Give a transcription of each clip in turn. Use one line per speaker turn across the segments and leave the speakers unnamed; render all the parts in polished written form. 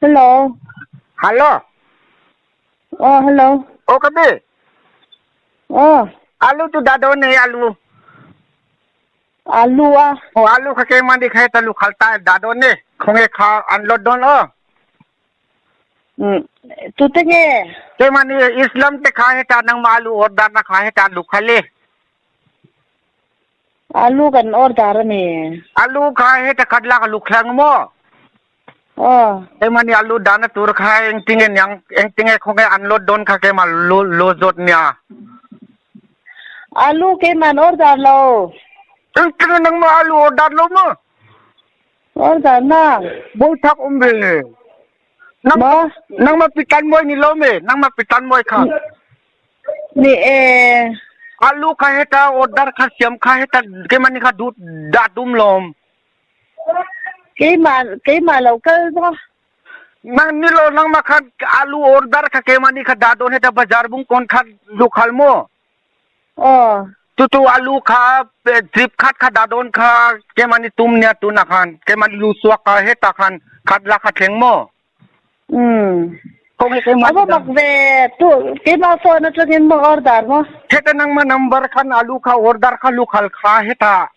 Hello.
Hello.
Oh, hello.
O kabi.
Oh,
Alu tu dado ne alu.
Alu a.
O alu kha ke man dikhe ta lu khalta dado ne. Khonge kha unload don o.
Um. Tu te nge.
Ke man Islam te kha he ta nang ma alu order na kha he ta lu khale.
Alu kan order ani.
Alu kha he ta khadla ka lu khlang mo.
Oh.
Ke man alu dana tur kha eng tinge nyang eng tinge khonge unload don kha ke ma lo lo zot nya.
Alu ke man order lo.
Eng tinge nang ma alu order lo mo.
Order na.
Boi thak umbe. Nang
Ma.
Nang ma pitan moi ni lo me. Nang ma pitan moi kha.
Ni e.
Alu kha heta order kha siam kha heta ke mani kha du da dum lom.
Ke ma ke ma lo kal mo.
Nang ni lo nang ma kha alu order kha ke mani kha da don heta bazar bung kon kha lu khal mo.
Oh.
Tu tu alu kha trip khat kha da don kha ke mani tum nya tu na khan ke mani lu suak kha heta khan khat la kha thleng mo. Kong he ke mani.
Ava mak ve tu ke ma phone atangin mo order mo.
Heta nang ma number khan alu kha order kha lu khal kha heta.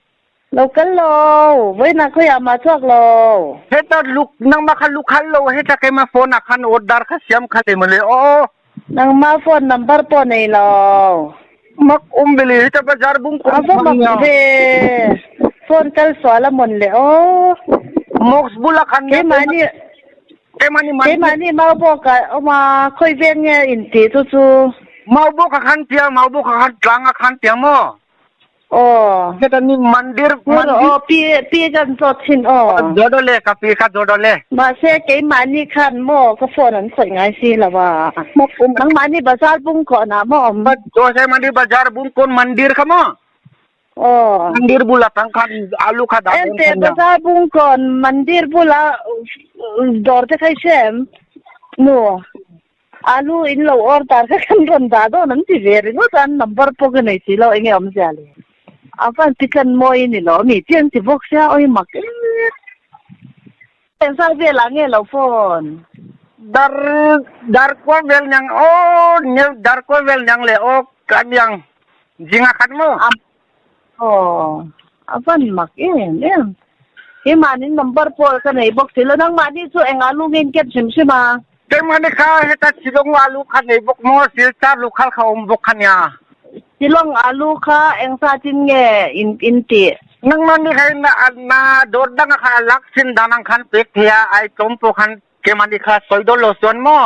Lo kal lo. Voi na khoya ma chuak lo.
Heta lu nang ma kha lu khal lo heta ke ma phone khan order kha siam kha le male o.
Nang ma phone number po nei lo.
Mak umbeli heta bazar bung kon
Ava mak ve phone kal swala mon le o.
Mox bula khan
Ke ma ni
ke mani
ke ma ni mau bo ka o ma khoi veng nge in ti chu chu.
Mau bo kha khan tia mau bo kha khan tlang khan tia mo.
Oh.
Heta ni mandir
mandir o pi pi kan cho thin o.
Jodole ka pi kha jodole.
Ma se ke ma ni khan mo ka phone an khoi ngai si la wa.
Mak um
Nang ma ni bazar bung ko na mo om.
Jo se mandi bazar bung kon mandir kha mo.
Oh.
Mandir bula tang khan alu kha da
En te bazar bung kon mandir bula dor te khai sem. No. Alu in lo order ka kan ron da do nan ti ve ri ngo tan number po ka nei si lo enge om sia le. Avan tikan moi ni lo mi chiang ti bok sia oi mak. En sa ve la nge lo phone.
Dar dar ko vel nyang o ne dar ko vel nyang le o kan yang jinga khan mo.
Oh. Avan mak em em. Ke manin number po ka nei bok si lo nang mani chu eng alu ngin kep sim sima.
Ke mani kha heta silong alu kha nei bok mo sil char lu khal kha om bok khan ya.
Silong alu kha eng sa tin nge in in ti.
Nang mani kha na na dor dang kha lak sin danang khan pek thia ai tom po khan ke mani kha soidol lo suan mo.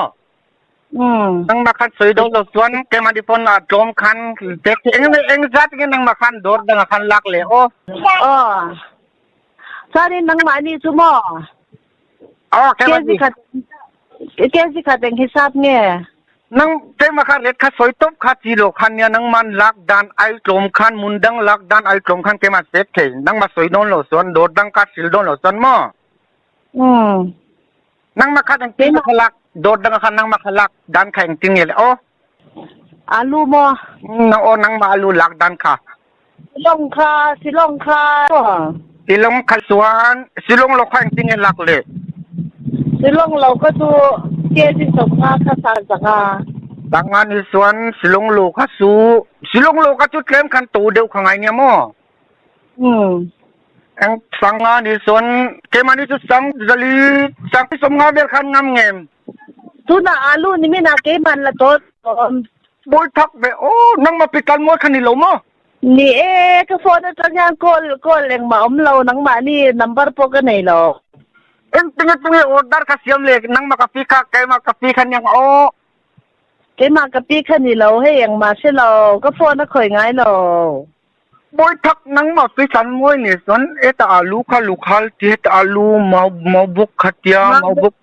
Nang ma khan soidol lo suan ke mani pon na tom khan pek eng eng zat nge nang ma khan dor dang khan lak le o.
Oh. Sari nang mani chu mo.
Oh ke
Ke
mani
si khat ke si khat eng hisap nge.
Nang te ma kha ret kha soi top kha chi lo khan ya nang man lak dan ai tlom khan mundang lak dan ai tlom khan ke ma set the nang ma soi don lo suan dor dang ka sil don lo suan mo. Nang ma kha dang te ma kha lak dor dang kha nang ma kha lak dan kha eng ting le o.
Alu mo.
Nang o nang ma alu lak dan kha.
Silong kha silong kha.
Silong kha suan silong lo kha eng ting lak le.
Silong lo ka chu ke sin som nga kha sa zanga.
Tangan ni suan silong lo kha su silong lo kha chu tlem khan tu deuh kha ngai nia mo. Ang sanga ni suan ke mani chu sang zali sang som nga vel khan ngam ngem.
Tu na alu ni mi na ke man la to.
Boi thak ve o nang ma pikan mo khan ni lo mo.
Ni e ka phone atang yang call call eng ma om lo nang ma ni number po ka nei lo.
Eng tinge tinge order kha siam le nang ma ka pi kha ke ma ka pi khan yang o.
Ke ma ka pi khan ni lo he yang ma se lo ka phone a khoi ngai lo.
Boi thak nang ma pi chan moi ni son eta alu kha lu khal ti eta alu ma ma buk khatia ma buk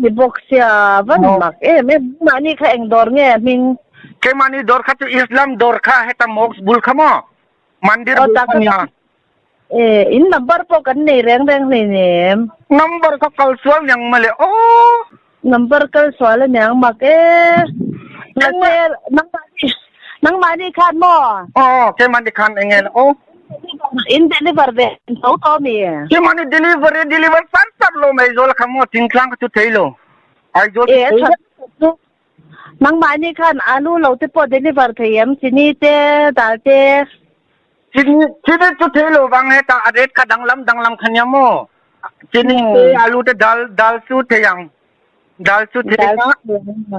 ni bok sia van mak e me ma ni kha eng dor nge ming.
Ke ma ni dor kha chu Islam dor kha heta mox bul kha mo. Mandir bul kha nya.
E in number po kan nei reng reng nei nem.
Number kha kal sual yang male o.
Number kal sual nyang mak e. Nang nang nang ma ni khan mo.
Oh ke ma ni khan engel o.
In deliver ve tho tawh mi?
Keimahni delivery deliver sar sar lo mai Aizawl kha maw thingtlang kha chu thei lo. Aizawl
chu thei vek. Nangmahni khan alu lo te pawh deliver thei em? Chini te, dal te.
Chini chini chu thei lo vang heta a rate kha danglam danglam kha nia maw? Chini te alu te dal dal chu thei ang. Dal chu thei a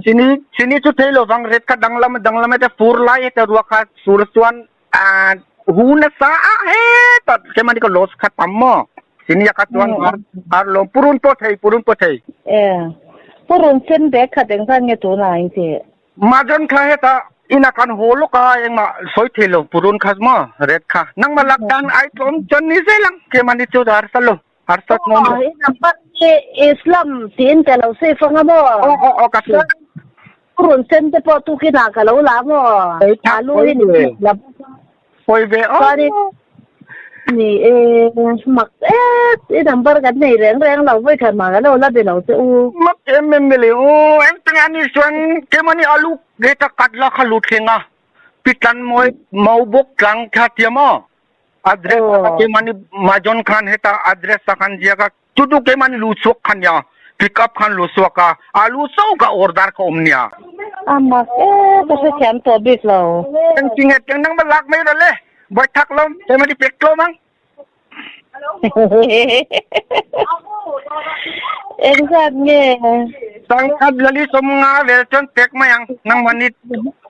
chini chini chu thei lo vang rate kha danglam danglam heta fur lai heta ruah kha sur chuan a hu nasa a heta kemani ka loss kha tam maw? Chini a kha chuan har har lo purun pawh thei purun pawh thei.
E purun sen bag khat engzat nge tunah in tih?
Majon kha heta ina kan haw lawk a engmah sawi thei lo purun kha maw red kha nangmah lak dan ai tlawm chuan ni zel ang kemani chu harsa lo harsa tlawm lo.
Aw i number hi Islam tiin ka lo save anga maw?
Aw aw aw ka save.
Purun sen te pawh tukin ah ka lo la maw? Alu hi ni la bawk a.
Pawi ve aw.
Chuanin ni e mak et i number kan nei reng reng lo vawi khat mah kan lo la be lo che u.
Mak em em le aw engtin ani chuan keimahni alu ge ta kat la kha lut thleng a pitlan mawi mau bawk tlang kha tia maw address kha keimahni majon khan heta address a khan ziak a chu chu keimahni lu chhuak kha nia pick up khan lu chhuak a alu chauh ka order kha awm nia.
A mak e ka hrethiam tawh bik lo.
Engtin nge tiang nang ma lak mai rawh le bawitak lawm keimahni pek tlawm ang.
Engzat nge?
Sangkhat lali sawmnga vel chuan pek mai ang nangmahni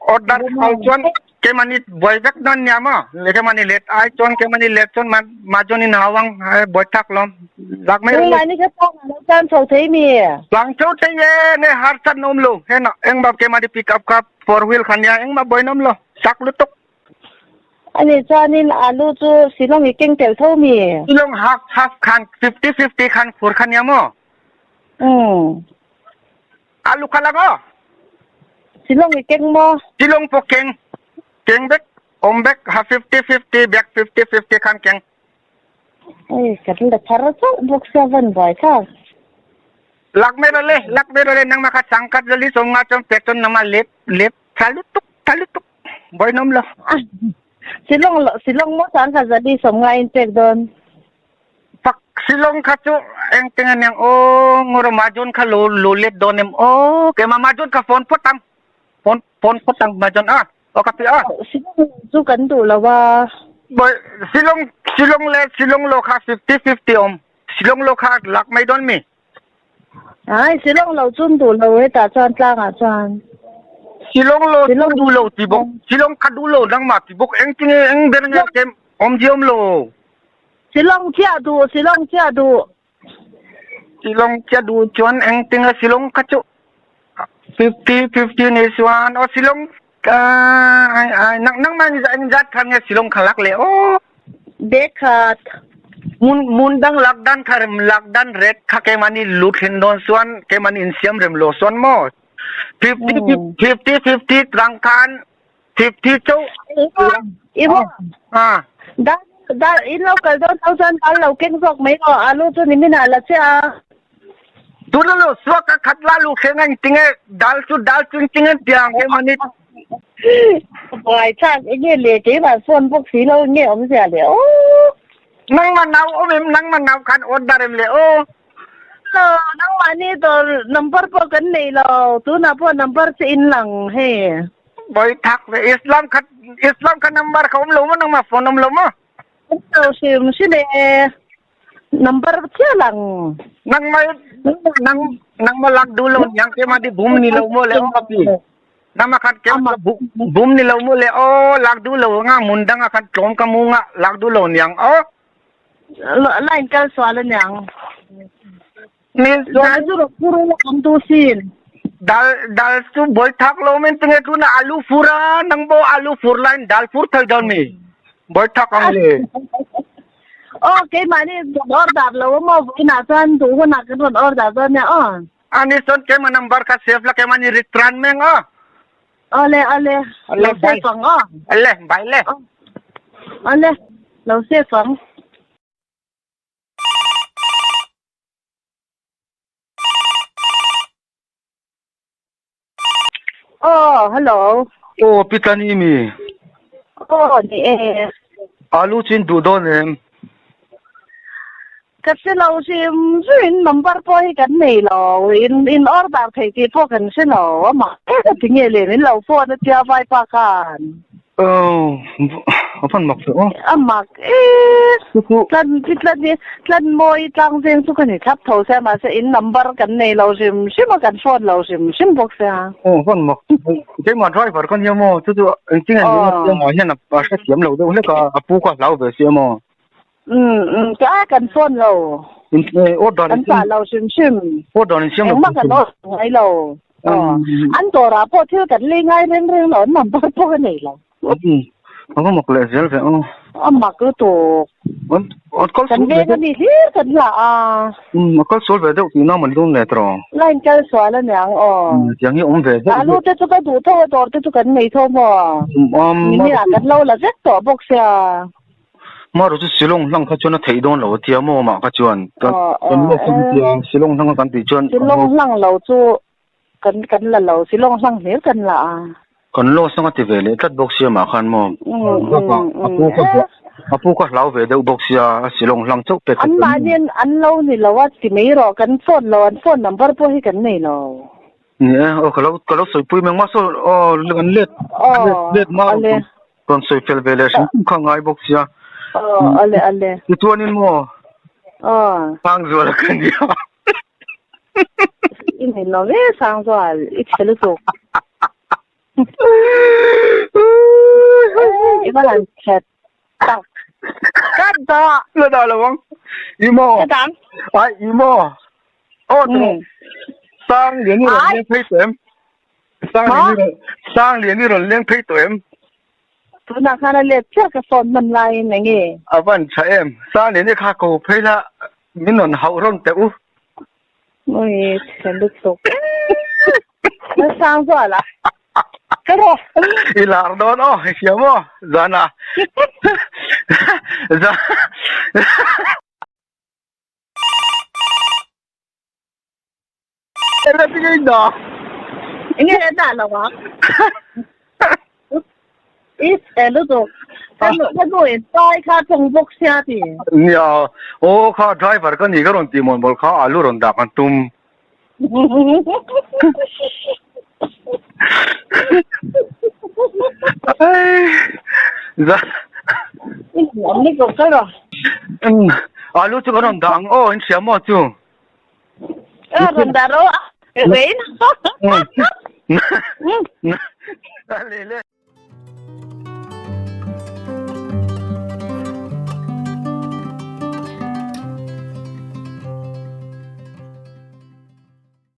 order ho chuan keimahni buai vek dawn nia maw keimahni let ai chuan keimahni let chuan mah chuan in hau ang buai thak lawm lak mai rawh le.
Nangmahni kha tlang ah lo tlan chho thei mi?
Tlang chho thei e nge harsat na awm lo hena engmah keimahni pick up kha four wheel kha nia engmah buai na awm lo chak lutuk.
Ani chuanin alu chu Shillong i keng tel tho mi?
Shillong half half khan fifty fifty khan phur kha nia maw?
Umm.
Alu kha lang aw.
Shillong i keng maw?
Shillong pawh keng. Keng vek, awm vek, ha fifty fifty bag fifty fifty khan keng.
Hei ka la thar chauh bawk sia van buai thlak.
Lak mai rawh le, lak mai rawh le nangmah kha changkhat zali sawmnga chuan pek chuan nangmah lep lep tha lutuk tha lutuk buai nawm lo.
Shillong lo Shillong maw changkhat zali sawmnga in pek dawn.
Pak Shillong kha chu engtin aniang aw ngawr Majon kha lo lo let dawn em aw keimah Majon kha phone phawt ang phone phone phawt ang Majon a. Aw ka ti a.
Shillong chu kan duh lo a.
Boy, Shillong, Shillong le Shillong lo kha 50 50 om. Shillong lo kha lak mai don mi.
Ai, Shillong lo chun duh lo hetah chuan tlangah chuan.
Shillong lo Shillong duh lo ti bawk. Shillong kha duh lo nangmah ti bawk. Eng tinge eng ber nge kem awm ji awm lo.
Shillong chiah duh, Shillong chiah duh.
Shillong chiah duh chuan eng tinge Shillong kha chu 50 50 ni chuan aw Shillong ai ai nang nang ma eng zat khan nge Shillong kha lak le aw.
Bag khat.
Mun mun dang lak dan kha rem lak dan red kha keimahni lu thlen dawn chuan keimahni insiam rem lo chuan maw 50 50 50 tang khan 50 chauh
I maw?
A.
Dar dar in lo kal dawn tho chuan dal lo keng zawk mai rawh alu chu nimin ah la chiah a.
Tuna lo suak a khat la lu thleng a engtinge dal chu dal chu engtinge tiang keimahni.
Buai thlak enge le keimah phone bawk si lo enge awmzia le aw.
Nangmah nau awm em nangmah nau khan order em le aw.
Lo nangmahni dawr number pawh kan nei lo tunah pawh number chu in lang hei.
Bawi thak ve Islam kha Islam kha number kha awm lo maw nangmah phone awm lo maw?
Awm lo hrim hrim e number chiah lang.
Nangmah nang nangmah lak duh lo niang keimah di bum ni lo maw le aw ka pi. Nangmah khan keimah bum ni lo maw le aw lak duh lo nga mun dang ah khan tlawm ka mu nga lak duh lo niang aw.
Line kal sual aniang.
Ni
Dal chu rawh phur ula kan duh sin.
Dal dal chu buai thak lo men tinge tuna alu fur a nang bo alu fur lain dal fur thei dawn mi. Buai thak ang le.
Aw keimahni rawn order lo a maw vawiinah chuan duh hunah kan rawn order dawn nia aw.
Ani chuan keimah number kha save la keimahni return meng aw.
Awle awle lo save ang aw.
Awle bye le.
Awle lo save ang. Aw, hello.
Aw, Pitani mi.
Aw, ni e.
Alu chu in duh dawn em?
Ka hre lo hrim hrim in number pawh hi kan nei lo, in in order thei tih pawh kan hre lo, amah eng ati nge le min lo phone a tia vaipa khan.
Aw, a fan mak fe aw.
A mak e, tlan chi tlan hi tlan mawi tlang veng chu ka ni thlap tho sia mahse in number kan nei lo hrim hrim a kan phone lo hrim hrim bawk sia.
Aw fan mak, keimah driver ka nia maw chu chu engtin nge ni a tia hian a hrethiam lo deuh hlek a, a pu kha hlau ve sia maw.
Um um ka kan phone lo.
In order
kan chah lo hrim hrim.
Order in siam lo.
Engmah kan order ngai lo. An dawrah pawh thil kan lei ngai reng reng lo an number pawh ka nei lo.
A va mak leh zel ve aw.
A mak lutuk. Kan veng a ni hlir kan la a.
A kal sual ve deuh tihna maw ni dawn le tiraw?
Line kal sual a niang aw.
Tiang hi awm ve deuh.
Alu te chu ka duh tho a dawr te chu kan nei tho maw? Mini ah kan lo la vek tawh bawk sia.
Maru chu Shillong hlang kha chuan a theih dawn lo a tia maw amah kha chuan kan lawk kha tia Shillong hlang a kan tih chuan
Shillong hlang lo chu kan kan la lo Shillong hlang hlir kan la a.
Kan loss anga ti ve leh tlat bawk sia mah khan maw a pu kha a pu kha hlau ve deuh bawk sia a Shillong hlang chauh pek kha
An mahni an lo ni lo a ti mai rawh kan phone lo an phone number pawh hi kan nei lo.
Ni e aw ka lo ka lo sawipui mai mahse aw kan let let let ma Rawn sawi fel ve leh hrim hrim kha ngai bawk sia.
Aw, ale ale.
Tichuanin maw?
Aw.
Sangzual a ka nia.
I nei lo ve Sangzual, i chhe lutuk. I va han chhe tak. Ka dah.
La dah lo ang. I maw?
Ka dah.
Ai, i maw? Aw, Sang lian i rawn leng phei tawh em? Sang lian i rawn leng phei tawh em?
Tunah khan a let chiah ka phone hman laiin eng nge?
A van tha em? Sang lian i kha ko phei la min rawn hauh rawn teh u.
Ui, thian lutuk. Na sang zual a. Ka rawh.
I lar dawn aw, i hria maw? Zana. Zan.
Enge a dah lo ang? I chhe lutuk. Ka nu ka nu in pai kha tawng bawk sia ti.
Nia, aw kha driver ka ni ka rawn tih mawn mawl kha alu rawn dah kan tum. Alu chu ka rawn dah ang aw, in hria maw chu?
Rawn dah ro a, rein.
Le le.